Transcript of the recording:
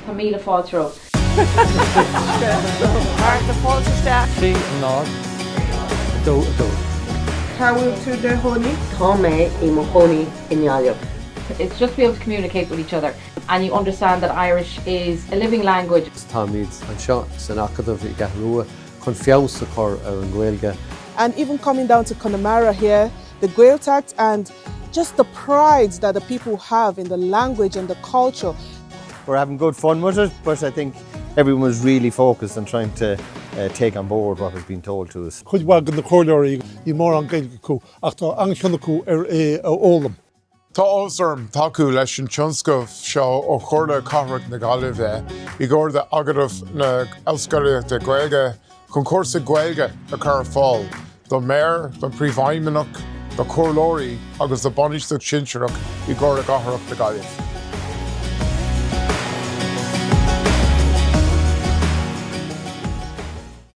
Tá míle fáilte romhaibh. Marta, fáilte isteach. 3 0 2 2. Cá bhfuil tú i do chónaí? Tá mé i mo chónaí i nGaillimh. It's just to be able to communicate with each other and you understand that Irish is a living language. Táimid anseo san Acadamh i gCeathrú Rua chun feabhas a chur ar an nGaeilge. And even coming down to Connemara here, the Gaeltacht and just the pride that the people have in the language and the culture. We're having good fun with it, but I think everyone was really focused on trying to uh, take on board what was being told to us. Cuid mhaith de na comhairleoirí níl mórán Gaeilge acu ach tá an-chion acu ar é a fhoghlaim. Tá áthas orm tacú leis an tionscnamh seo ó Chomhairle Cathrach na Gaillimhe i gcomhar le Acadamh na Ollscolaíochta Gaeilge chun cúrsa Gaeilge a chur ar fáil don Mhéara, don Phríomhfheidhmeannach, do chomhairleoirí agus do bhainistíocht shinsearach i gComhairle Cathrach na Gaillimhe.